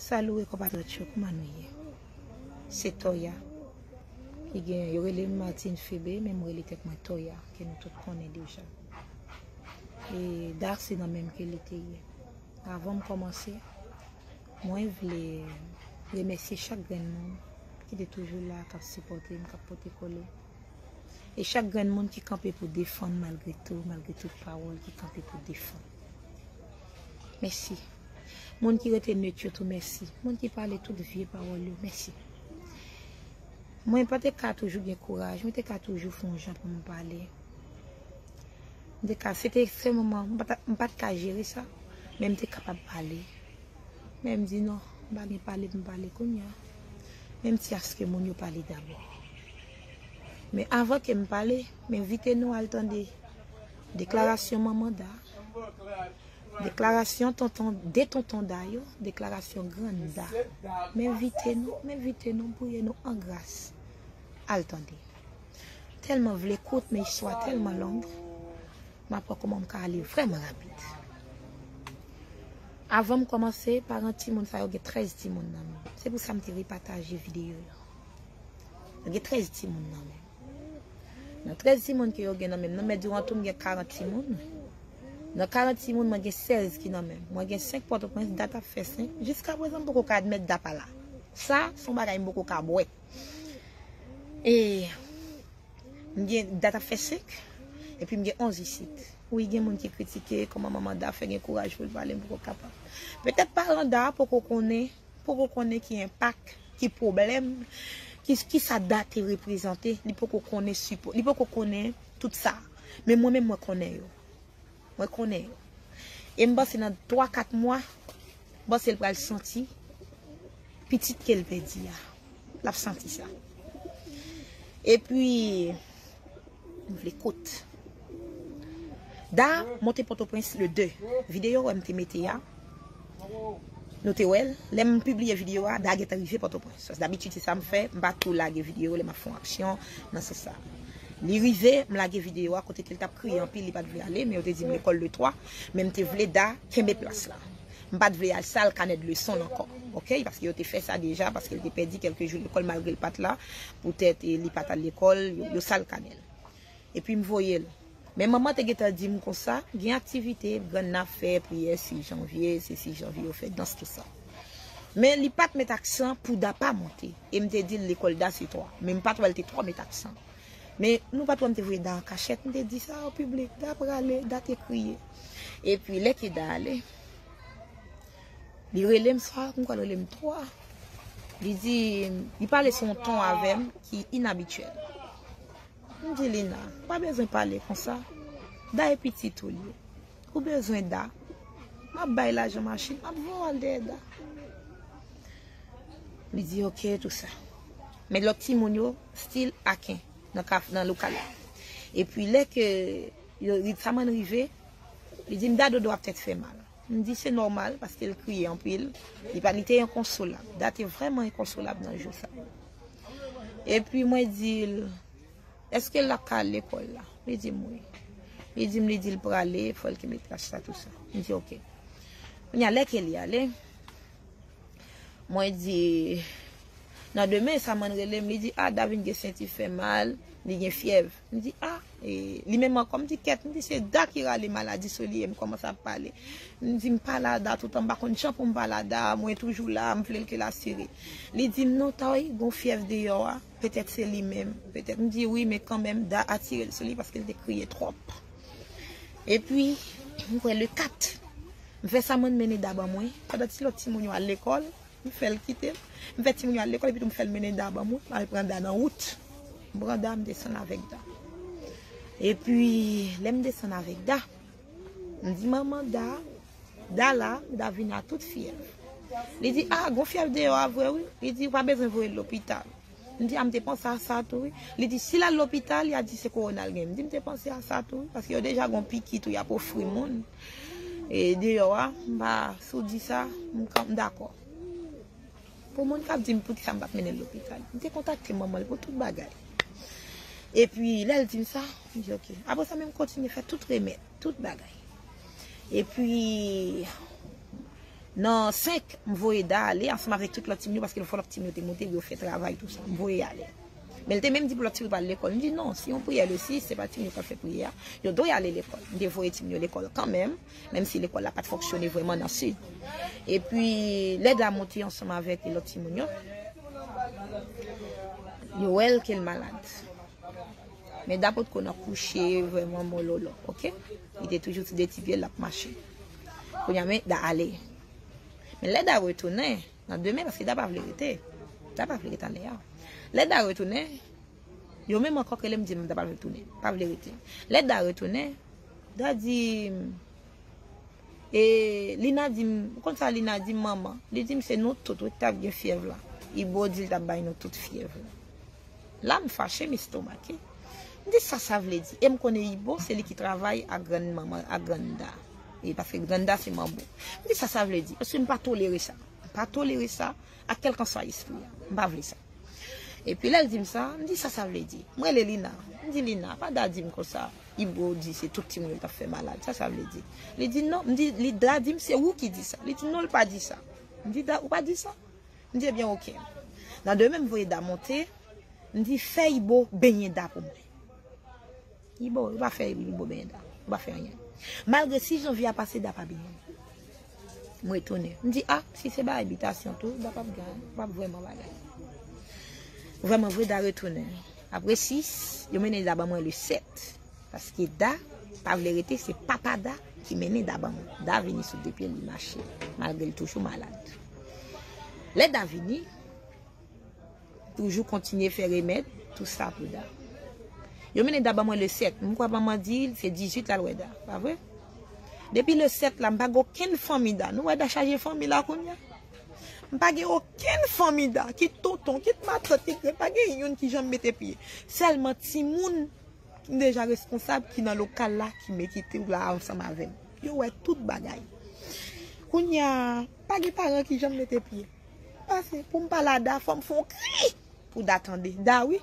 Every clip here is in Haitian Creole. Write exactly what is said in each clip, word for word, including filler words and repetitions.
Salut konpatriyòt yo, kòman nou ye? Se Toya. Ki gen, yo rele m Martine Febe, men m rele tèt mwen Toya, ke nou tout konnen deja. E Da se nan menm ke li te ye. Avan m kòmanse, mwen vle remèsye chak grenn moun ki te toujou la, k ap sipòte m, k ap pote kole. E chak grenn moun ki kanpe pou defann malgre tou, malgre tout pawòl, ki kanpe pou defann. Mèsi. Moun ki rete net yo tou, mèsi. Moun ki pale tout vye pawòl yo, mèsi. Mwen pa te ka toujou gen kouraj, mwen te ka toujou fè yon jan pou m pale. M te ka, se te ekstrèmman, m pa ta- m pa t ka jere sa, men m te kapab pale. Men m di non, m pa gen pale pou m pale kounye a. Men m di aske moun yo pale dabò. Men avan ke m pale, m envite nou al tande deklarasyon manman Da, deklarasyon tonton, de tonton Da yo, deklarasyon grann Da. M envite nou, m envite nou, priye nou an gras. Al tande. Tèlman vle kout, men istwa tèlman long. M ap wè kòman m ka ale vrèman rapid. Avan m kòmanse, paran timoun sa yo gen trèz timoun nan men. Se pou sa m te repataje videyo yo. Yo gen trèz timoun nan men. Nan trèz timoun ke yo gen nan men m nan, men diwan tou m gen karant timoun. Nan karant timoun, mwen gen sèz ki nan men m. Mwen gen senk Pòtoprens, Dat ap fè senk. Jiska prezan, m poko ka admèt Da pa la. Sa, se yon bagay m poko ka bwè. E m gen Dat ap fè senk, epi m gen onz isit. Wi, gen moun ki kritike kòman manman Da fè gen kouraj pou l pale, m poko kapab. Petèt paran Da poko konnen, poko konnen ki enpak, ki pwoblèm, ki, ki sa Da te reprezante, li poko konnen sipò, li poko konnen tout sa. Men mwen menm, mwen konnen yo. Mwen konnen yo. E m panse nan twa, kat mwa, m panse l pral santi pitit ke l pèdi a. L ap santi sa. Epi, m vle kout. Da monte Pòtoprens le de. Videyo wè m te mete a. Nou te wè l. Lè m pibliye videyo a, Da gentan rive Pòtoprens. Dabitid, se sa m fè. M pa tou lage videyo lè m ap fè yon aksyon nan sans sa. Li rive, m lage videyo a kote ke l t ap kriye anpil, li pa t vle ale, men yo te di m lekòl le twa, men m te vle Da kenbe plas la. M pa t vle al sal kanè de leson l ankò, oke? Paske yo te fè sa deja, paske l te pèdi kèlke jou lekòl malgre l pa t la, poutèt, e, li pa t al lekòl, yo, yo sal kanè l. Epi m voye l. Men manman te gentan di m konsa, gen aktivite, grann nan ap fè, priyè sis janvye, se sis janvye yo fè dans, tout sa. Men li pa t met aksan pou Da pa monte. E m te di l lekòl Da se twa. Men m pa t wè l te twò met aksan. Men nou pa t wè m te voye Da an kachèt, m te di sa o piblik, Da prale, Da te kriye. Epi lè ke Da ale, li rele m swa, m kwè l rele m twa. Li di, li pale sou yon ton avè m ki inabityèl. M di Lina, pa bezwen pale konsa. Da e pitit ou li ye. Ou bezwen Da. M ap bay lajan machin, m ap voye w al dèyè Da. Li di oke, tou sa. Men lòt timoun yo, still aken, nan kaf, nan lokal la. Epi lè ke yo, Ritsaman rive, li di m Da dodo ap tèt fè mal. M di se nòmal, paske l kriye anpil. Li pa, li te enkonsolab. Da te vrèman enkonsolab nan jou sa yo. Epi mwen di l, èske l ap ka al lekòl la? Li di m wi. Li di m, li di l prale, fò l kenbe plas la, tou sa. M di oke. Kounye a, lè ke li ale, mwen di, nan demen, Samann rele m, li di, a, Da vin gen senti fè mal, li gen fyèv. M di, a, e, li menm ankò, m di, kèt, m di, se Da ki rale maladi sou li, e m kòmanse ap pale. M di, m pale a Da toutan, m pa konn jan pou m pale a Da, mwen toujou la, m vle l ke l asire. Li di m, non, Toy, gon fyèv deyò a, petèt se li menm, petèt. M di, wi, men kanmenm, Da atire l sou li paske l te kriye twòp. Epi, m kwè le kat, m fè Samann mennen Da ban mwen, pandan ti lòt timoun yo al lekòl, m fè l kite m. M fè timoun yo al lekòl, epi tou m fè l mennen Da ban mwen, m al pran Da nan wout. M pran Da, m desann avèk Da. Epi, lè m desann avèk Da, m di manman Da, Da la, Da vin a tout fyèv. Li di, a, gon fyèv deyò a vre wi. Li di, ou pa bezwen voye l lopital. M di, a, m te panse a sa tou wi. Li di, si l al lopital, y a di se kowona l gen. M di, m te panse a sa tou wi, paske yo deja gon piki tou y ap ofri moun. E deyò a, m pa, si w di sa, m ka, m dakò. Pou moun k ap di m poukisa m pa t mennen l lopital, m te kontakte manman l pou tout bagay. Epi, lè l di m sa, m di, oke. Apre sa, men m kontinye fè tout remèd, tout bagay. Epi, Nan senk, m voye Da ale ansanm avèk tout lòt timoun yo, paske fò lòt timoun yo te monte, yo fè travay, tou sa. M voye ale. Men l te menm di pou lòt timoun yo pa al lekòl. M di non, si yon priyè le sis, se pa timoun yo k ap fè priyè a. Yo dwe ale lekòl. M te voye timoun yo lekòl kanmenm, menm si lekòl la pa t fonksyone vrèman nan sid. Epi, lè Da monte ansanm avèk lòt timoun yo, yo wè l ke l malad. Men Da potko nan kouche vrèman mololo, oke? Li te toujou sou de ti pye l, l ap mache. Kounye a, men Da ale. Men lè Da retounen, nan demen, paske Da pa vle rete. Da pa vle rete anlè a. Lè Da retounen, yo menm ankò k rele m di m Da pa vle tounen, pa vle rete. Lè Da retounen, Da di m, e Lina di m, ou konn sa Lina di m, manman? Li di m se nou tout wi k t ap gen fyèv la. Ibo di l t ap bay nou tout fyèv la. La m fache, m estomake. M di sa sa vle di. E m konnen Ibo se li ki travay ak grann manman, ak grann Da. E paske grann Da se manbo. M di sa sa vle di. Paske m pa tolere sa. M pa tolere sa ak kèlkanswa espri a. M pa vle sa. Epi lè l di m sa, m di sa sa vle di. M rele Lina. M di Lina, pa Da di m konsa. Ibo di se tout timoun yo l t ap fè malad. Sa sa vle di? Li di non. M di, li Da di m se ou ki di sa. Li di non, l pa di sa. M di Da, ou pa di sa? M di ebyen oke. Nan demen m voye Da monte, m di fè Ibo benyen Da pou mwen. Ibo, yo pa fè Ibo benyen Da. Yo pa fè anyen. Malgre sis janvye a pase, Da pa benyen. M retounen. M di a, si se bagay bitasyon tou, Da p ap gen, p ap vrèman bagay. Vrèman vre, Da retounen. Apre sis, yo mennen Da ban mwen le sèt. Paske Da pa vle rete, se papa Da ki mennen Da ban mwen. Da vini sou de pye l, li mache, malgre l toujou malad. Lè Da vini, toujou kontinye fè remèd, tou sa pou Da. Yo mennen Da ban mwen le sèt. M kwè manman di l se dizuit l al wè Da, pa vre? Depi le sèt la, m pa gen okenn fanmi Da. Nou wè Da chaje fanmi la kounye a. M pa gen okenn fanmi Da, kit tonton, kit matant, kit grann, pa gen youn ki janm mete pye. Sèlman timoun ki deja responsab ki nan lokal la ki me kite w la ansanm avè m. Yo wè tout bagay. Kounye a, pa gen paran ki janm mete pye. Pase, pou m pale a Da, fò m fè yon kri pou Da tande. Da wi.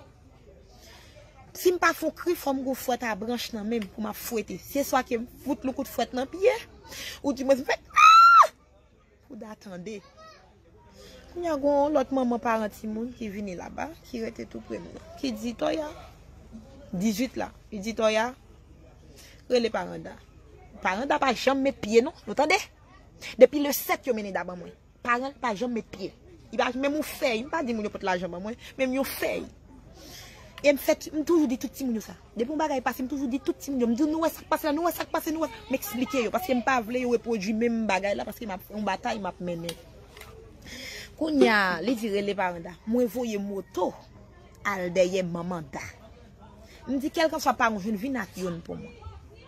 Si m pa fè yon kri, fò m gon fwèt a branch nan men m pou m ap fwete. Se swa ke m fout l yon kout fwèt nan pye, ou di mwen m fè a! Pou Da tande. Kounye a gon lòt manman paran timoun ki vini laba, ki rete tou pre m nan, ki di Toya, dizuit la, li di Toya, rele paran Da. Paran Da pa janm met pye non, nou tande? Depi le sèt yo mennen Da ban mwen. Paran l pa janm met pye. Li pa menm yon fèy, m pa di moun yo pot lajan ban mwen, menm yon fèy. E m fè, m toujou di tout timoun yo sa. Depi yon bagay pase, m toujou di tout timoun yo, m di nou wè sa k pase la, nou wè sa k pase, nou wè. M eksplike yo, paske m pa vle yo repwodui menm bagay la, paske m ap fè yon batay, m ap mennen. Kounye a, li di rele paran Da. Mwen voye moto al dèyè manman Da. M di kèlkanswa paran w jwenn, vin ak youn pou mwen.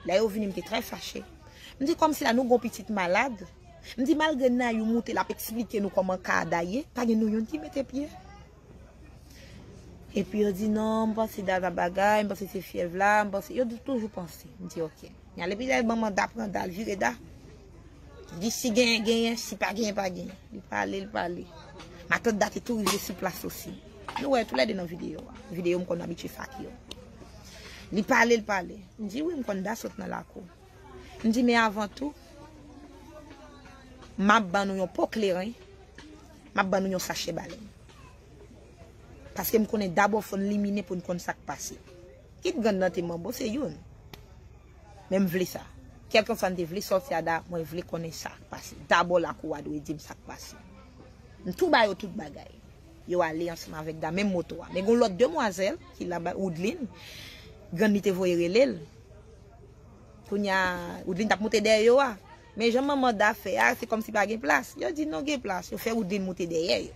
Lè yo vini, m te trè fache. M di kòmsi la nou gon pitit malad. M di malgre Nayou moute, l ap eksplike nou kòman ka a Da ye, pa gen nou youn ki mete pye. Epi yo di non, m panse Da t ap bagay, m panse se fyèv la, m panse, yo di toujou panse. M di oke. Kounye a epi lè manman Da pran Da, l vire Da. Li di si genyen, genyen, si pa genyen, pa genyen. Li pale, li pale. Matant Da te tou rive sou plas osi. Nou wè toulède nan videyo a. Videyo m konn abitye fake yo. Li pale, li pale. M di wi, m konn Da sot nan lakou. M di men avan tou, m ap ban nou yon po kleren, m ap ban nou yon sachè balèn. Paske m konnen dabò fò n limine pou n konn sa k pase. Kit grann nan te manbo, se youn. Men m vle sa. Kèlkanswa n te vle sòti a Da, mwen vle konnen sa k pase. Dabò lakou a dwe di m sa k pase. M tou ba yo tout bagay. Yo ale ansanm avèk Da, menm moto a. Men gon lòt demwazèl ki laba, Woodline, grann li te voye rele l. Kounye a, Woodline t ap moute dèyè yo a. Men jan manman Da fè a, se kòmsi pa gen plas. Yo di non, gen plas. Yo fè Woodline moute dèyè yo.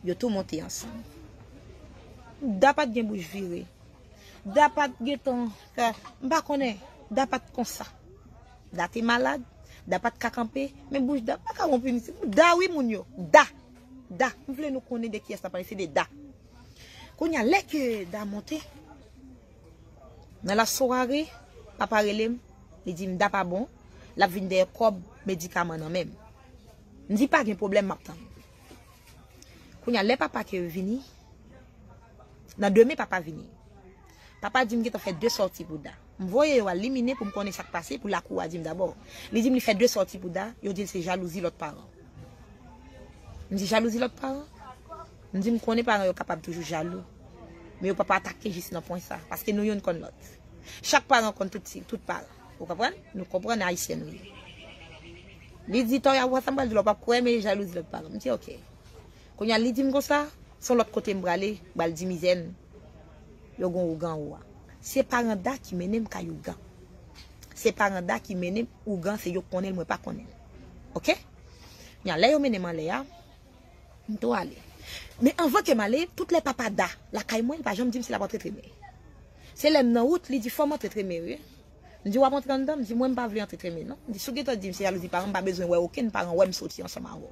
Yo tou monte ansanm. Da pa t gen bouch vire. Da pa t gentan ka, m pa konnen. Da pa t konsa. Da te malad. Da pa t ka kanpe. Men bouch Da pa ka wonpini. Se pou Da wi moun yo. Da. Da. M vle nou konnen de kiyès n ap pale. Se de Da. Kounye a, lè ke Da monte, nan lasware, papa rele m, li di m Da pa bon, l ap vin dèyè kòb medikaman nan men m. M di pa gen pwoblèm, m ap tann. Kounye a, lè papa ke vini, nan demen papa vini. Papa di m gentan fè de sòti pou Da. M voye yo al limine pou m konnen sa k pase, pou lakou a di m dabò. Li di m li fè de sòti pou Da, yo di l se jalouzi lòt paran. M di jalouzi lòt paran? M di m konnen paran yo kapab toujou jalou. Men yo p ap atake jis nan pwen sa, paske nou youn konn lòt. Chak paran konn tout, tout paran. Ou konprann? Nou konprann ayisyen nou ye. Li di, Toya, w wè sa m pral di w la, w p ap kwè, men jalouzi lòt paran. M di, oke. Kounye a, li di m konsa, se yon lòt kote m prale, m pral di mizè n, yo gon ougan ou a. Se paran Da ki mennen m kay ougan. Se paran Da ki mennen m ougan, se yo k konnen l, mwen pa konnen l. Oke? Kounye a, lè yo mennen m anlè a, m tou ale. Men anvan ke m ale, tout lè papa Da lakay mwen, li pa janm di m si l ap antre tremen. Se lè m nan wout, li di, fò m antre tremen, wi. M di, w ap antre anndan? M di, mwen, m pa vle antre tremen, non. M di, si w gentan di m se jalouzi paran, m pa bezwen wè okenn paran wè m soti ansanm avè w.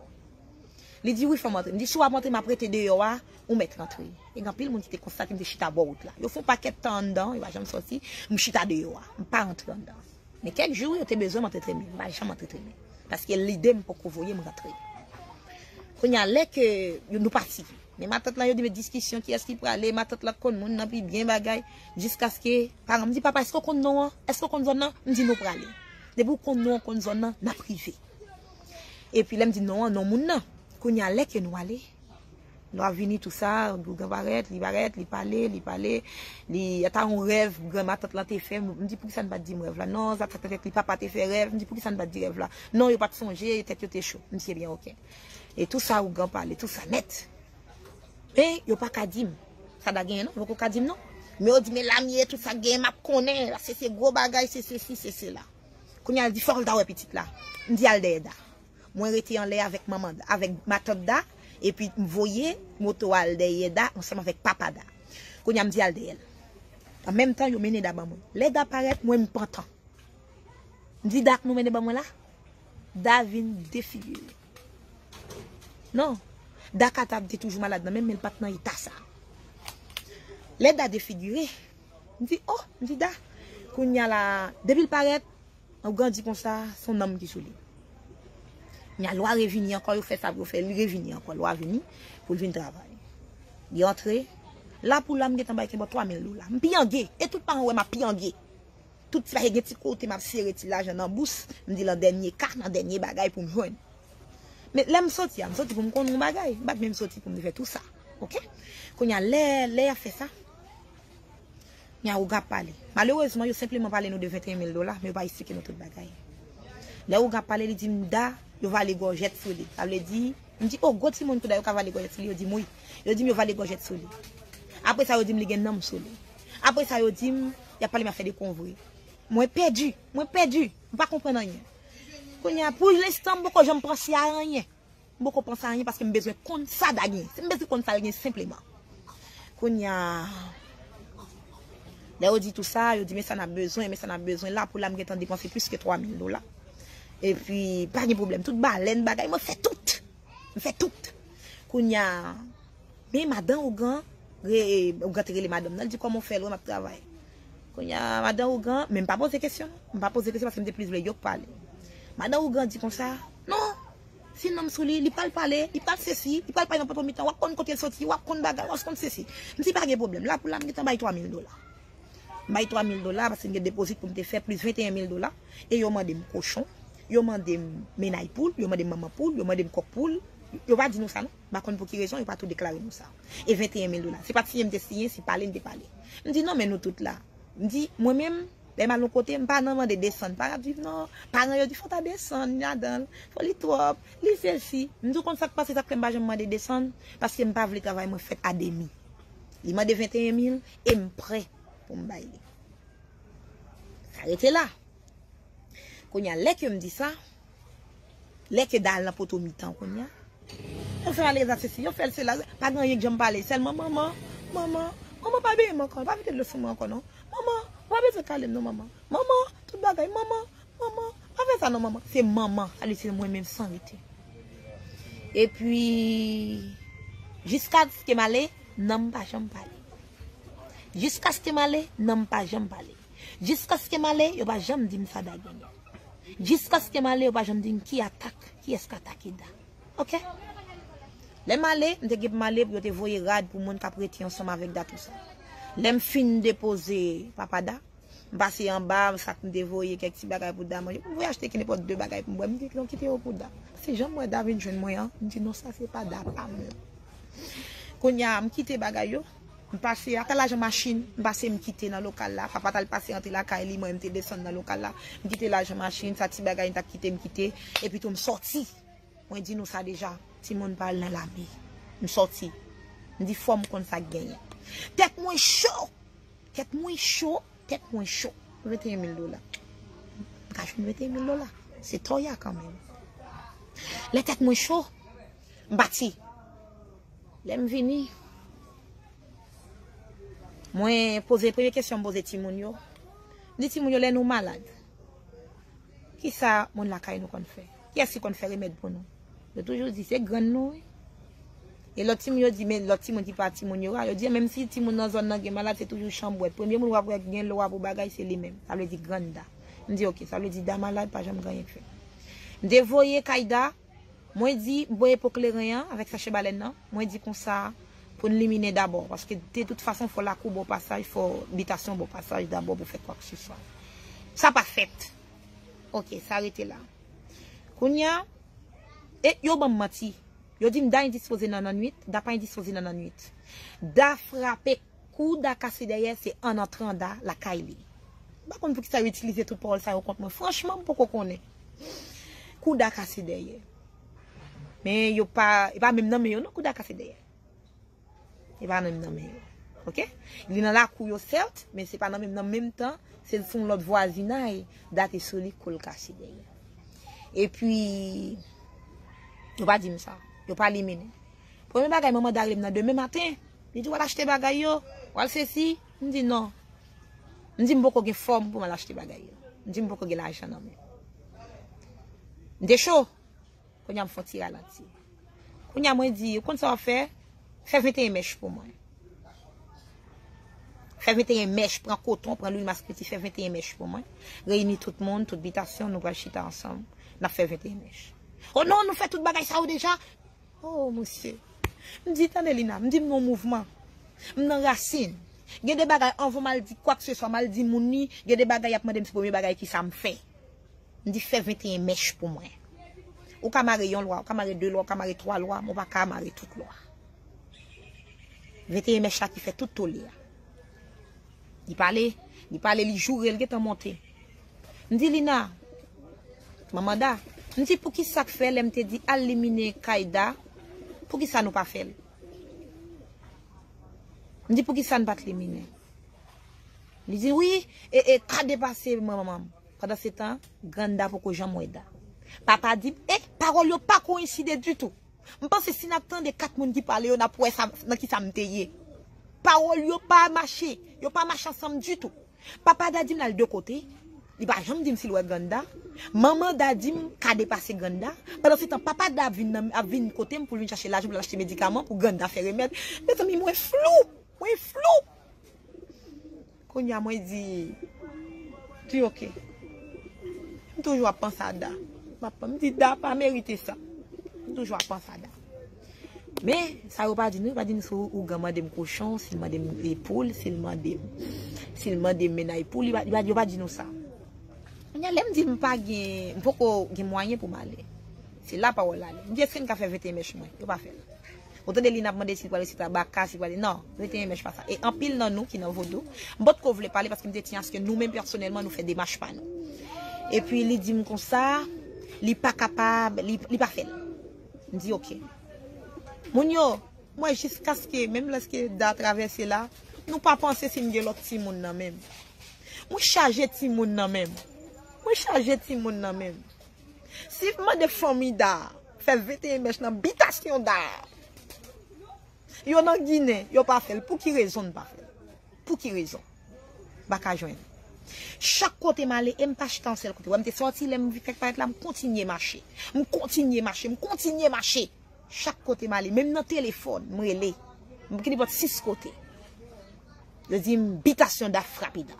Li di, wi, fò m antre. M di, si w ap antre, m ap rete deyò a, ou mèt rantre. E gen anpil moun ki te konstate m te chita bò wout la. Yo fè yon pakèt tan anndan, yo pa janm sòti, m chita deyò a. M pa rantre anndan. Men kèk jou, yo te bezwen m antre tremen. M pa janm antre tremen. Paske lide m poko voye m rantre. Kounye a, lè ke yo, nou pati. Men matant lan, yo di, men diskisyon, kiyès ki prale, matant lan konn moun nan pi byen bagay, jiskaske paran m di, papa, èske w konn non an? Èske w konn zòn nan? M di, nou prale. Depi w konn non an, konn zòn nan, n ap rive. Epi lè m di non an, non moun nan. Kounye a, lè ke nou ale, lè w ap vini, tou sa, ougan parèt, li parèt, li pale, li pale, li, ata yon rèv granmatant lan te fè, m di, poukisa n pa t di m rèv la? Non, sa t fèt, li papa te fè rèv, m di, poukisa n pa t di rèv la? Non, yo pa t sonje, tèt yo te cho. M di, ebyen, oke. E tou sa, ougan pale, tou sa nèt. Men, yo pa ka di m. Sa Da genyen, non, yo poko ka di m, non. Men yo di, men la m ye, tout sa k genyen, m ap konnen, paske se gwo bagay, se sesi, se sela. Kounye a, l di, fòk l ta wè pitit la. M di, al dèyè Da. Mwen rete anlè avèk manman, avèk matant Da, epi m voye moto a al dèyè Da ansanm avèk papa Da. Kounye a m di al dèyè l. An menm tan, yo mennen Da ban mwen. Lè Da parèt, mwen m pantan. M di Da k nou mennen ban mwen la. Da vin defigire. Non. Da ka ta te toujou malad nan men m, men l pa t nan eta sa. Lè Da defigire, m di, oh, m di Da. Kounye a la, depi l parèt, Ougan di konsa, se yon nanm ki sou li. Nya lwa revini ankò, yo fè sa pou yo fè, li revini ankò, lwa vini pou l vin travay. Li antre, la pou la m gentan bay kenbò twa mil dola. M pyange, e tout paran wè m ap pyange. Tout ti bagay gen ti kote m ap sere ti lajan nan bous, m di lan dènye ka, nan dènye bagay pou m jwenn. Men lè m soti a, m soti pou m konn yon bagay, m pa t menm soti pou m te fè tou sa. Oke? Kounye a lè, lè y ap fè sa, Nya ougan ap pale. Malerezman, yo senpleman pale nou de venteyen mil dola, men yo pa esplike nou tout bagay. Lè ougan ap pale, li di m Da, yo vale gòjèt sou li. Sa vle di, m di, oh, gwo timoun tou Da, yo ka vale gòjèt sou li, yo di m wi. Yo di m yo vale gòjèt sou li. Apre sa, yo di m li gen nanm sou li. Apre sa, yo di m, y ap pale m afè de konvre. Mwen pèdi, mwen pèdi, m pa konprann anyen. Kounye a, pou lenstan, m poko janm panse a anyen. M poko panse a anyen paske m bezwen konn sa Da gen. Si m bezwen konn sa l gen senpleman. Kounye a, lè yo di tou sa, yo di, men sa n ap bezwen, men sa n ap bezwen. La pou la, m gentan depanse plis ke twa mil dola. Epi, pa gen pwoblèm. Tout balèn, bagay, mwen fè tout. M fè tout. Kounye a, men madan ougan, re, ougan te rele madanm nan, l di, kòman w fè, l wè m ap travay. Kounye a, madan ougan, men m pa poze kesyon, non. M pa poze kesyon paske m te plis vle yo k pale. Madan ougan di konsa, non, si nanm sou li, li pral pale, li pral sesi, li pral pale nan poto mitan, w ap konn kote l soti, w ap konn bagay, w ap konn sesi. M di pa gen pwoblèm, la pou la m gentan bay twa mil dola. M bay twa mil dola paske m gen depozit pou m te fè plis venteyen mil dola. E yo mande m kochon, yo mande m mennay poul, yo mande m manman poul, yo mande m kòk poul. Yo pa di nou sa non. M pa konn pou ki rezon yo pa tou deklare nou sa. E venteyen mil dola. Se pa t siyen m te siyen, se pale m te pale. M di non, men nou tout la. M di, mwen menm, lè m al yon kote, m pa nan mande desann. Pa ap viv non. Paran yo di fò w ta desann ladan l. Fò li twòp. Li sesi. M di w konn sa k pase, sa k fè m pa janm mande desann? Paske m pa vle travay mwen fèt a demi. Li mande venteyen mil e m prè pou m bay li. Sa rete la. Kounye a, lè ke m di sa, lè ke Da al nan poto mitan kounye a, yo fè l ale egzèsisi, yo fè l sela, pa gen anyen k janm pale, sèlman manman, manman, manman pa benyen m ankò, pa vide dlo sou mwen ankò non. Manman, ou pa bezwen kale m non manman. Manman, tout bagay, manman, manman, pa fè sa non manman. Se manman, sa vle di se mwen menm san rete. Epi, jiskaske m ale, nanm pa janm pale. Jiskaske m ale, nanm pa janm pale. Jiskaske m ale, yo pa janm di m sa Da genyen. Jiskaske m ale, yo pa janm di m ki atak, kiyès k atake Da. Oke? Lè m ale, m te gen pou m ale pou yo te voye rad pou moun k ap rete ansanm avèk Da tou sa. Lè m fin depoze papa Da, M pase anba, sa k m te voye, kèk ti bagay pou Da manje. M voye achte ki nenpòt de bagay pou m bwè. M di, "Non, kite yo pou Da." Se jan m wè Da vin jwenn mwen an, m di, "Non, sa se pa Da pa mwen." Kounye a, m kite bagay yo. M pase, ata lajan machin, m pase m kite nan lokal la. Papa t al pase antre lakay li, mwen m te desann nan lokal la. M kite lajan machin, sa ti bagay m t ap kite, m kite. Epi tou m sòti. Mwen di nou sa deja, timoun pa al nan lame. M sòti. M di fò m konn sa k genyen. Tèt mwen cho! Tèt mwen cho! Tèt mwen cho! Venteyen mil dola. M ka jwenn venteyen mil dola. Se toya kanmenm. Lè tèt mwen cho, m pati. Lè m vini, mwen poze, premye kesyon m poze timoun yo. M di timoun yo, lè nou malad, kisa moun lakay nou konn fè? Kiyès ki konn fè remèd pou nou? Yo toujou di, se grann nou, wi. E lòt timoun yo di, men lòt timoun ki pa timoun yo a, yo di, menm si timoun nan zòn nan gen malad, se toujou chanbwèt. Premye moun w ap wè gen lwa pou bagay, se li menm. Sa vle di grann Da. M di, "Oke, sa vle di Da malad, pa janm gen anyen k fè." M te voye kay Da, mwen di, m voye po kleren an avèk sachè balèn nan, mwen di konsa, pou n liminen dabò, paske de tout fason, fò lakou ba w pasaj, fò bitasyon ba w pasaj dabò pou fè kwakeseswa. Sa pa fèt. Oke, sa rete la. Kounye a, e yo ban m manti. Yo di m Da endispoze nan lannwit, Da pa endispoze nan lannwit. Da frape, kou Da kase dèyè, se an antran Da lakay li. M pa konn poukisa yo itilize tout pawòl sa yo kont mwen. Franchman, m poko konnen. Kou Da kase dèyè. Men yo pa, e pa menm nan men yo non, kou Da kase dèyè. E pa nan menm nan men yo. Oke? Li nan lakou yo, sèt, men se pa nan menm, nan menm tan, se sou yon lòt vwazinay, Da te sou li, kou l kase dèyè. Epi, yo pa di m sa. Yo pa liminen. Premye bagay, manman Da rele m nan demen maten. Li di, "W al achte bagay yo, w al sesi." M di, "Non." M di, "M poko gen fòm pou m al achte bagay yo." M di, "M poko gen lajan nan men." M te cho. Kounye a m fè yon ti ralanti. Kounye a mwen di, "Ou konn sa w ap fè? Fè venteyen mèch pou mwen. Fè venteyen mèch, pran koton, pran lwil maskreti, fè venteyen mèch pou mwen. Reyini tout moun, tout bitasyon, nou pral chita ansanm, n ap fè venteyen mèch." "O non, nou fè tout bagay sa yo deja." O, mesye. M di, "Tande, Lina," m di, "M nan mouvman. M nan rasin. Gen de bagay, anvan m al di kwakeseswa, m al di moun li, gen de bagay y ap mande m, se premye bagay ki sa m fè." M di, "Fè venteyen mèch pou mwen. Ou ka mare yon lwa, ou ka mare de lwa, ou ka mare twa lwa, men ou pa ka mare tout lwa." Venteyen mèch la ki fè tout tole a. Li pale, li pale, li joure, li gentan monte. M di, "Lina, manman Da," m di, "Poukisa k fè lè m te di al liminen kay Da, poukisa nou pa fè l?" M di, "Poukisa n pa t liminen?" Li di, "Wi, e, e, ka depase manman m." Pandan se tan, grann Da poko janm wè Da. Papa di m, e, pawòl yo pa koyenside ditou. M panse si n ap tande kat moun ki pale yo, n ap wè sa, nan ki sa m te ye. Pawòl yo pa mache, yo pa mache ansanm ditou. Papa Da di m l al de kote, li pa janm di m si l wè grann Da. Manman Da di m ka depase grann Da. Pandan se tan, papa Da ap vin, nan, ap vin kote m pou l vin chache lajan pou l achte medikaman pou grann Da fè remèd. Mezanmi, mwen flou, mwen flou. Kounye a mwen di, di oke. M toujou ap panse a Da. M ap, m di Da pa merite sa. M toujou ap panse a Da. Men, sa yo pa di nou, yo pa di nou si ougan mande m kochon, si l mande m poul, si l mande m, si l mande m mennaj poul, li pa, li pa, yo pa di nou sa. Kounye a lè m di m pa gen, m poko gen mwayen pou m ale. Se la pawòl la ale. M di, èske n ka fè venteyen mèch mwen? Yo pa fè l. Ou tande li n ap mande si l pral resite a baka, si l pral, non, venteyen mèch pa sa. E anpil nan nou ki nan vodou, m potko vle pale paske m te tiyan aske nou menm pèsonèlman nou fè demach pa nou. Epi li di m konsa, li pa kapab, li, li pa fè l. M di oke. Moun yo, mwen jiskaske, menm lèske Da travèse la, nou pa panse si m gen lòt timoun nan men m. Mwen chaje timoun nan men m. Mwen chaje timoun nan men m. Si m mande fanmi Da fè venteyen mèch nan bitasyon Da, yo nan Ginen, yo pa fè l. Pou ki rezon n pa fè l? Pou ki rezon? M pa ka jwenn. Chak kote m ale, e m pa chita yon sèl kote. Wè, m te sòti, lè m fèk parèt la, m kontinye mache. M kontinye mache, m kontinye mache. Chak kote m ale, menm nan telefòn, m rele. M ki nenpòt sis kote. Yo di m bitasyon Da frape Da.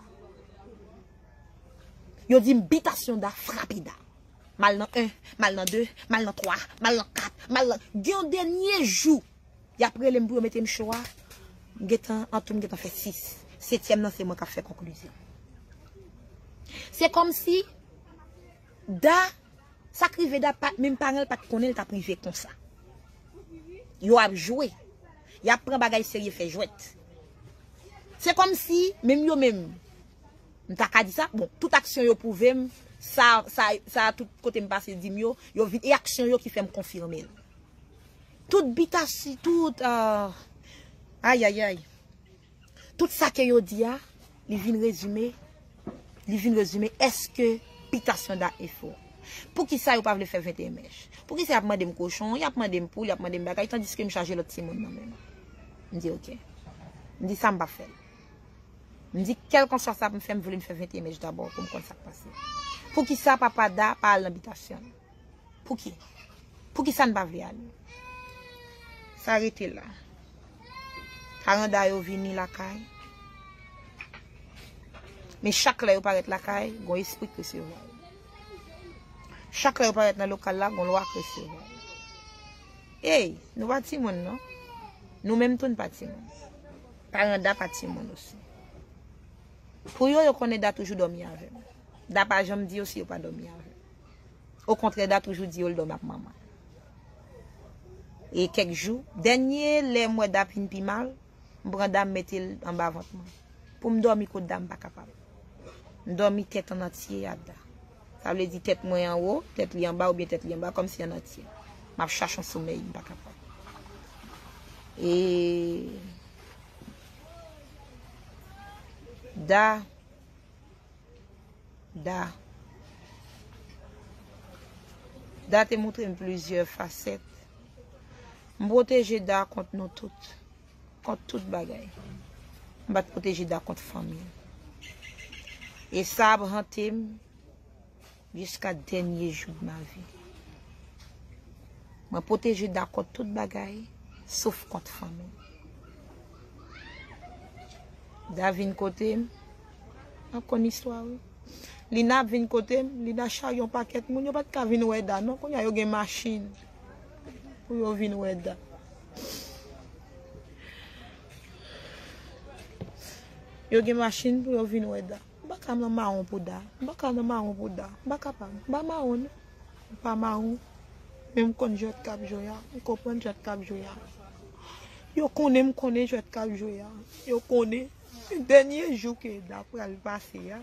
Yo di m bitasyon Da frape Da. M al nan en, m al nan de, m al nan twa, m al nan kat, m al nan, gen yon dènye jou, y ap rele m pou yo mete m cho a. M gentan, antou m gentan fè sis. Setyèm nan, se mwen k ap fè konklizyon. Se kòmsi Da, sa k rive Da, pa, menm paran l pa t konnen l t ap rive konsa. Yo ap jwe. Y ap pran bagay serye fè jwèt. Se kòmsi, menm yo menm, m ta ka di sa, bon, tout aksyon yo pwouve m, sa, sa, sa tout kote m pase di m yo, yo vin, e aksyon yo ki fè m konfime l. Tout bitasi, tout, ah, ayayay. Tout sa ke yo di a, li vin rezime, li vin rezime èske bitasyon Da e fò. Poukisa yo pa vle fè venteyen mèch? Poukisa y ap mande m kochon, y ap mande m poul, y ap mande m bagay, tandiske m chaje lòt timoun nan men m? M di oke. M di sa m p ap fè l. M di kèlkanswa sa pou m fè, m vle m fè venteyen mèch dabò pou m konn sa k pase. Poukisa papa Da pa al nan bitasyon l? Pouki? Poukisa n pa vle ale? Sa rete la. Paran Da yo vini lakay. Men chak lè yo parèt lakay, gon espri k resevwa yo. Chak lè yo parèt nan lokal la, gon lwa k resevwa yo. Ey, nou pa timoun non. Nou menm tou n pa timoun. Paran Da pa timoun osi. Pou yo, yo konnen Da toujou dòmi avè m. Da pa janm di yo si yo pa dòmi avè m. Okontrè, Da toujou di yo l dòmi ak manman l. E kèk jou, dènye lè m wè Da vin pi mal, m pran Da m mete l anba vant mwen. Pou m dòmi kot Da m pa kapab. M dòmi tèt an antye a Da. Sa vle di tèt mwen anwo, tèt li anba oubyen tèt li anba, kòmsi an antye. M ap chache yon somèy, m pa kapab. E Da Da. Da te montre m plizyè fasèt. M pwoteje Da kont nou tout, kont tout bagay. M pa t pwoteje Da kont fanmi l. E sa ap hante m jiska dènye jou de ma vie. Mwen pwoteje Da kont tout bagay, sof kont fanmi m. Da vin kote m, m ap konn istwa wi. Lina ap vin kote m, Lina charye yon pakèt moun, yo pa t ka vin wè Da non, kounye a yo gen machin pou yo vin wè Da. Yo gen machin pou yo vin wè Da. M pa ka nan mawon pou Da. M pa ka nan mawon pou Da. M pa kapab. M pa mawon non. M pa mawon. Men m konn jwèt k ap jwe a. M konprann jwèt k ap jwe a. Yo konnen m konnen jwèt k ap jwe a. Yo konnen. Dènye jou ke Da pral pase a.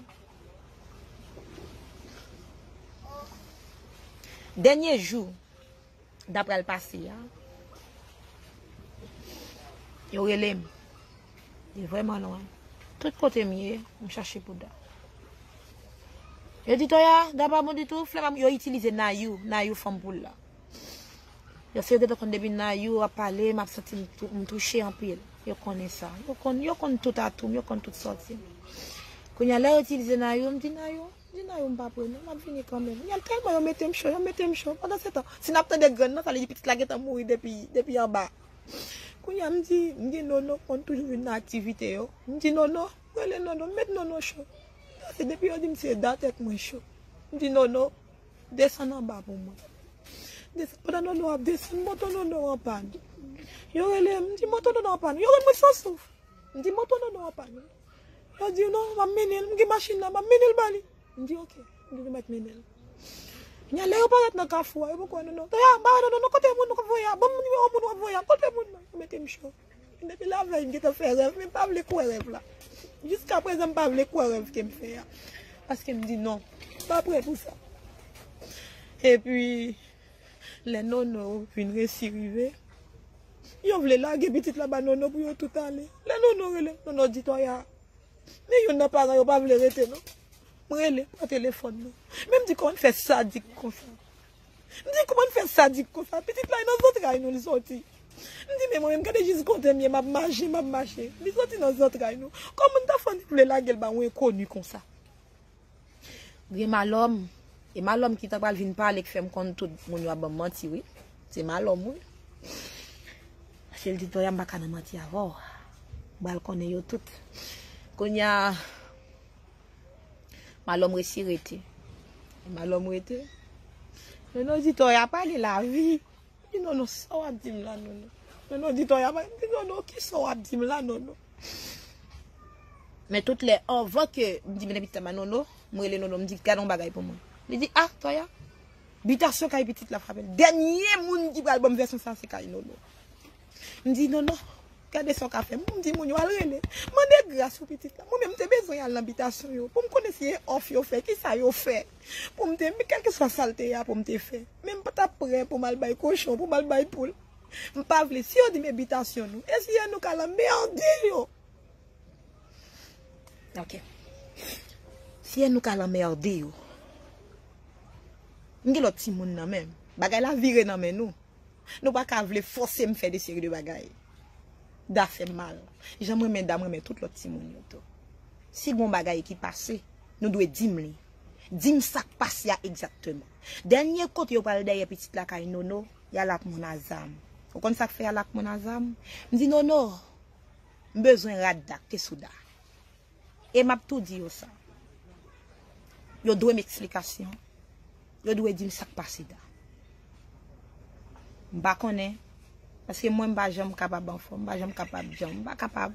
Dènye jou Da pral pase a. Yo rele m. Li vrèman lwen. Tout kote m ye, m chache pou Da. Yo di Toya, Da pa bon ditou, flè pa bon, yo itilize Nayou, Nayou fanm poul la. Yo se yo gentan konn depi Nayou ap pale, m ap santi m tou- m touche anpil. Yo konnen sa. Yo konn, yo konn tout atou m, yo konn tout sòti m. Kounye a lè yo itilize Nayou, m di Nayou, m di Nayou m pa pre non, m ap vini kanmenm. Kounye a tèlman yo mete m cho, yo mete m cho. Pandan se tan, si n ap tande grenn nan, sa vle di pitit la gentan mouri depi, depi anba. Kounye a m di, m di Nono konn toujou vin nan aktivite yo. M di Nono, rele Nono, m met Nono cho. Sa se depi yo di m se Da tèt mwen cho. M di Nono, desann anba pou mwen. Desann, pandan Nono ap desann, moto Nono an pàn. Yo rele m, m di moto Nono an pàn. Yo rann mwen san souf. M di moto Nono an pàn. Yo di non, m ap mennen l, m gen machin nan, m ap mennen l ba li. M di oke, m di nou mèt mennen l. Kounye a lè yo parèt nan kafou a, yo poko wè Nono. Toya, m pa wè Nono non, kote moun w ap voye a? Ban m nimewo moun w ap voye a, kote moun nan? Yo mete m cho. Depi lavèy m gentan fè rèv, men m pa vle kwè rèv la. Jiska prezan m pa vle kwè rèv ke m fè a. Paske m di non, m pa prè pou sa. Epi, lè Nono vin resi rive, yo vle lage pitit la ba Nono pou yo tout ale. Lè Nono rele m, Nono di Toya, men youn nan paran yo pa vle rete non. M rele, pran telefòn nan. Men m di kòman n fè sadik konsa. M di kòman n fè sadik konsa. Pitit la e nan zantray nou li soti. M di men mwen menm gade jis kote m ye, m ap mache, m ap mache. Li soti nan zantray nou. Kòman n ta fè annik vle lage l ba yon enkoni konsa? Gen malòm. E malòm ki ta pral vin pale k fè m konn tout moun yo ap ban m manti wi. Se malòm wi. Paske l di Toya m pa ka nan manti avè w. M pral konnen yo tout. Kounye a, malòm resi rete. Malòm rete. Nono di Toya pa gen lavi. Di Nono sa w ap di m la Nono. Nono di Toya pa, di Nono kisa w ap di m la Nono. Men tout lè, anvan ke m di, "Mete pitit la ba Nono," m rele Nono, m di, "Gade yon bagay pou mwen." Li di, "Ah, Toya, bitasyon kay pitit la frape l." Dènye moun ki pral ban m vèsyon sa, se kay Nono. M di, "Nono, gade sa w ka fè." M di moun yo, "Al rele. Mande gras pou pitit la." Mwen menm, m te bezwen al nan bitasyon yo pou m konnen si e òf yo fè, ki sa yo fè. Pou m te, men kèlkeswa sa l te ye a pou m te fè. Men m pa t ap prè pou m al bay kochon, pou m al bay poul. M pa vle. Si yo di m e bitasyon nou, e si e nou k al anmède yo? Ok. Si e nou k al anmède yo. M gen lòt timoun nan men m. Bagay la vire nan men nou. Nou pa ka vle fòse m fè de seri de bagay. Da fè m mal. Jan m renmen Da, m renmen tout lòt timoun yo tou. Si gon bagay ki pase, nou dwe di m li. Di m sa k pase a egzakteman. Dènye kote yo pral dèyè pitit la kay Nono, y al ak moun a zam. Ou konn sa k fè y al ak moun a zam? M di, "Nono, m bezwen rad Da k te sou Da." E m ap tou di yo sa. Yo dwe m eksplikasyon. Yo dwe di m sa k pase Da. M pa konnen. Paske mwen, m pa janm kapab anfòm. M pa janm kapab janm. M pa kapab.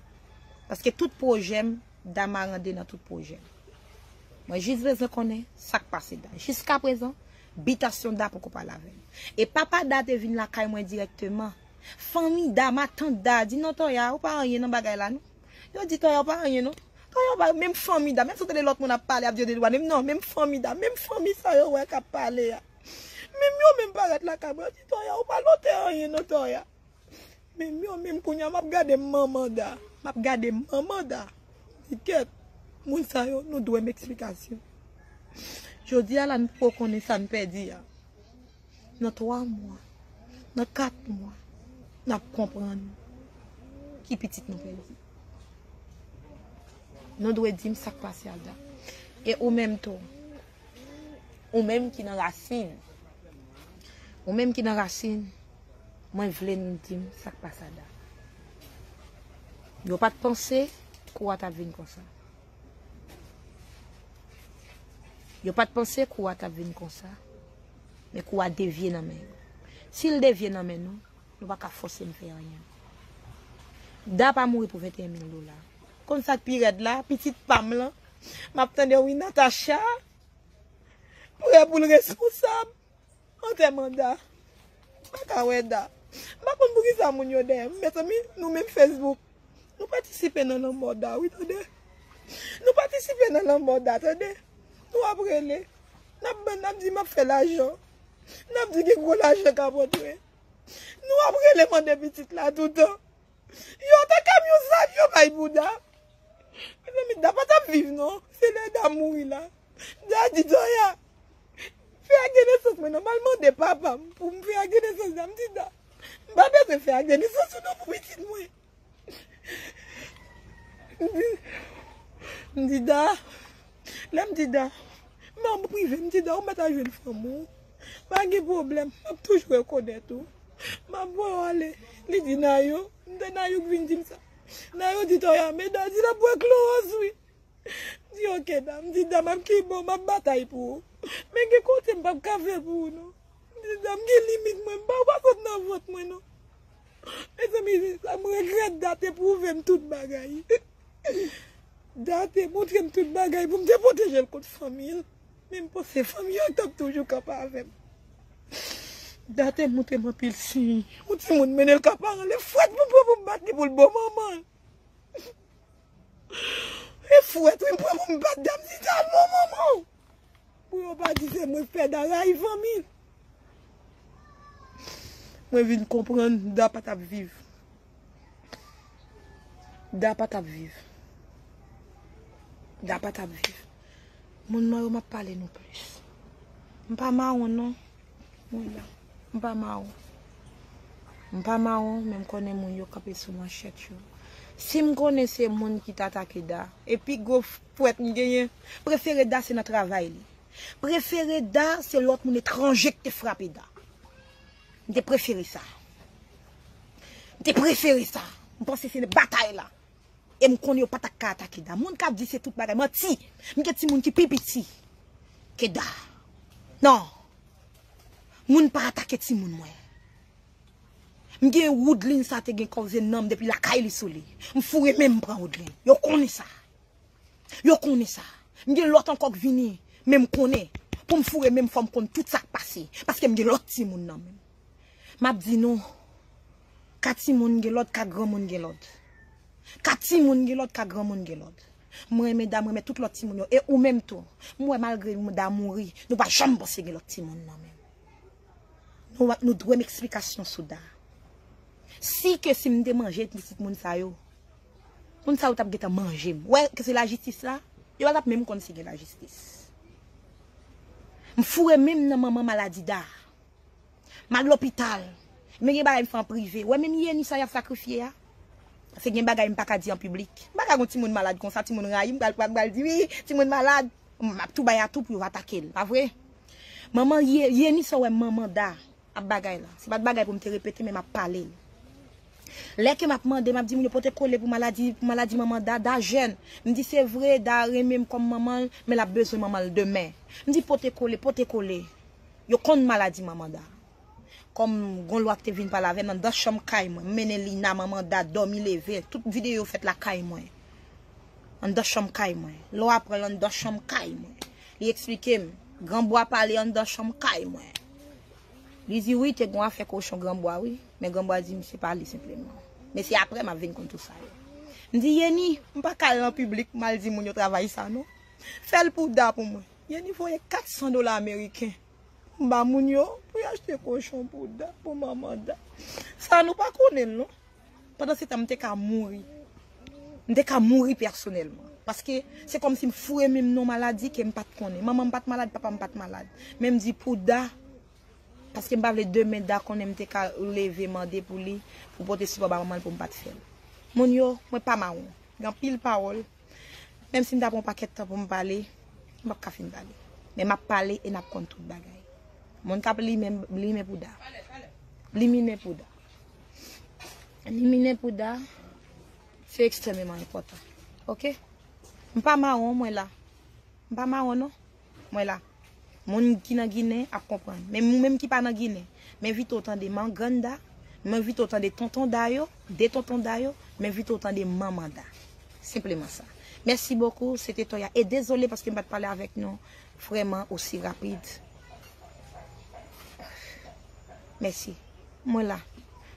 Paske tout pwojè m, Da marande nan tout pwojè m. Mwen jis bezwen konnen sa k pase Da. Jiskaprezan, bitasyon Da poko pale avè m. E papa Da te vin lakay mwen dirèkteman. Fanmi Da, matant Da, di, "Non, Toya, ou pa anyen nan bagay la, non." Yo di, "Toya, ou pa anyen, non. Toya, ou pa," menm fanmi Da, menm si w tande lòt moun ap pale, ap di yo dedwane m, non, menm fanmi Da, menm fanmi sa yo wè k ap pale a. Menm yo menm parèt lakay mwen, yo di, "Toya, ou pa lòt anyen, non, Toya." Menm yo menm kounye a, m ap gade manman Da, m ap gade manman Da. Di, "Kèt, moun sa yo, nou dwe m eksplikasyon." Jodi a la, nou poko konnen sa n pèdi a. Nan twa mwa, nan kat mwa, n ap konprann ki pitit nou pèdi. Nou dwe di m sa k pase a Da. E ou menm tou, ou menm ki nan rasin, ou menm ki nan rasin, mwen vle n di m sa k pase a Da. Yo pa t panse kou a t ap vin konsa. Yo pa t panse kou a t ap vin konsa, men kou a devye nan men yo. Si l devye nan men nou, nou pa ka fòse m fè anyen. Da pa mouri pou venteyen mil dola. Konn sa k pi rèd la, pitit pa m lan, m ap tande wi Natacha prè pou l responsab. Antèman Da. M pa ka wè Da. M pa konn poukisa moun yo dèyè m. Mezanmi, nou menm Facebook. Nou patisipe nan lanmò Da, wi, tande. Nou patisipe nan lanmò Da, tande. Nou ap rele. N ap ban, n ap di m ap fè lajan. N ap di gen gwo lajan k ap rantre. Nou ap rele mande pitit la toutan. Yo ta kamyon sa yo bay pou Da. Mezanmi, Da pa t ap viv, non. Se lè Da mouri la. Da di Toya, "Fè ak gen nesans mwen non, m al mande papa m pou m fè ak gen nesans Da." M di Da, "M pa bezwen fè ak gen nesans ou non pou pitit mwen." M di, m di Da, lè m di Da, m an prive, m di Da, "Ou mèt al jwenn fanm ou. Pa gen pwoblèm, m ap toujou rekonèt ou. M ap voye w ale." Li di Nayo, m te Nayo k vin di m sa. Nayo di Toya, "Men Da di l ap bwè klowòz wi." M di, "Oke Da." M di, "Da, m ap kenbe w, m ap batay pou ou. Men gen kote m p ap ka fè pou ou non." M di, "Da, m gen limit mwen, m pa, ou pa sot nan vant mwen non." Mezanmi, sa m regrèt, Da te pwouve m tout bagay. Da te montre m tout bagay pou m te pwoteje l kont fanmi l. Men m panse fanmi an t ap toujou kanpe avè m. Da te montre m anpil siy. Yon timoun mennen l ka paran l, e fwèt pou m pran pou m bat li pou l bon manman l. E fwèt wi m pran pou m bat Da, m di Da al bon manman w. Pou yo pa di se mwen k fè Da rayi fanmi l. Mwen vin konprann Da pa t ap viv. Da pa t ap viv. Da pa t ap viv. Moun mwen yo, m ap pale nou plis. M pa mawon non. Mwen la. M pa mawon. M pa mawon, men m konnen moun yo kanpe sou manchèt yo. Si m konnen se moun ki t atake Da, e pi gwo fwèt m genyen, prefere Da se nan travay li. Prefere Da se lòt moun etranje ki te frape Da. M te prefere sa. M te prefere sa. M panse se batay la. E m konnen yo pa t ap ka atake Da. Moun k ap di se tout bagay, manti. M gen timoun ki pi piti ke Da. Non. Moun pa atake timoun mwen. M gen Woodline sa te gen koze nanm depi lakay li sou li. M foure men m pran Woodline. Yo konnen sa. Yo konnen sa. M gen lòt ankò k vini, men m konnen. Pou m foure men m, fò m konn tout sa k pase. Paske m gen lòt timoun nan men m. M ap di nou, ka timoun gen lòd, ka granmoun gen lòd. Ka timoun gen lòd, ka granmoun gen lòd. Mwen renmen Da, mwen renmen tout lòt timoun yo. E ou menm tou. M wè malgre Da mouri, nou pa janm panse gen lòt timoun nan men m. Nou, nou dwe m eksplikasyon sou Da. Si ke si m te manje pitit moun sa yo, moun sa yo t ap gentan manje m. Wè, ke se lajistis la, yo pa t ap menm konn si gen lajistis. M foure men m nan manman maladi Da. M al lopital. Men gen bagay m fè an prive. Wè menm Yeni sa y ap sakrifye a. Paske gen bagay m pa ka di an piblik. M pa ka gon timoun malad konsa, timoun rayi m, pral, pral, pral di, "Wi, timoun malad." M ap tou bay atou pou yo atake l, pa vre? Manman Ye-, Yeni sa w wè manman Da ap bagay la. Se pa t bagay pou m te repete, men m ap pale l. Lè ke m ap mande, m ap di moun yo pote kole pou maladi, pou maladi manman Da, Da jèn. M di se vre, Da renmen m kòm manman l, men l ap bezwen manman l demen. M di pote kole, pote kole. Yo konn maladi manman Da. Kòm gon lwa ki te vin pale avè m anndan chanm kay mwen, m mennen Lina, manman Da, dòmi leve, tout videyo fèt lakay mwen. Anndan chanm kay mwen. Lwa pran l anndan chanm kay mwen. Li eksplike m, Granbwa pale anndan chanm kay mwen. Li di wi, te gon afè kochon Granbwa wi, men Granbwa di m se pa li senpleman. Men se aprè m ap vin konn tou sa yo. M di Yeni, m pa ka al nan piblik, m al di moun yo travay sa non. Fè l pou Da pou mwen. Yeni voye kat san dola ameriken. M ba moun yo pou y achte kochon pou Da, pou manman Da. Sa nou pa konnen l non. Pandan se tan, m te ka mouri. M te ka mouri pèsonèlman. Paske se kòmsi m foure men m nan maladi ke m pa t konnen. Manman m pa t malad, papa m pa t malad. Men m di pou Da, paske m pa vle demen Da konnen m te ka leve mande pou li, pou pote sipò ba manman l pou m pa t fè l. Moun yo, mwen pa mawon. Gen anpil pawòl. Menm si m ta pran yon pakèt tan pou m pale, m p ap ka fin pale. Men m ap pale e n ap konn tout bagay. Moun k ap limen, limen pou Da. Liminen pou Da. Liminen pou Da, se ekstrèmeman enpòtan. Oke? M pa mawon, mwen la. M pa mawon, non. Mwen la. Moun ki nan Ginen ap konprann. Men moun menm ki pa nan Ginen, m envite w tande Mangrann Da, m envite w tande Tonton Da yo, de Tonton Da yo, m envite w tande Manman Da. Senpleman sa. Mèsi bokou, se te Toya. E dezole paske m pa t pale avèk nou vrèman osi rapid. Mèsi. Mwen la.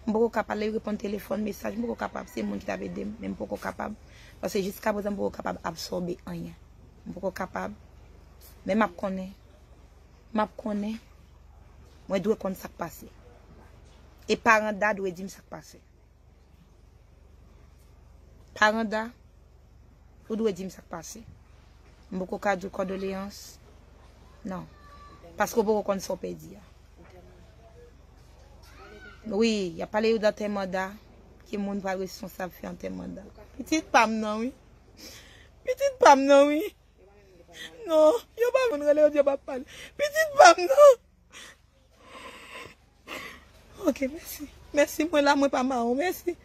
M poko ka pale, reponn telefòn, mesaj, m poko kapab. Se moun ki t ap ede m, men m poko kapab. Paske jiska prezan, m poko kapab absòbe anyen. M poko kapab. Men m ap konnen. M ap konnen. Mwen dwe konn sa k pase. E paran Da dwe di m sa k pase. Paran Da, ou dwe di m sa k pase. M poko ka di w kondoleyans. Non. Paske w poko konn sa w pèdi a. Wi, y ap pale yo d antèman Da, ki moun pral responsab fè antèman Da. Pitit pa m nan, wi. Pitit pa m nan, wi. Non, yo pa vin rele yo di yo p ap pale. Pitit pa m nan. Ok, mèsi. Mèsi, mwen la, mwen pa mawon, mèsi.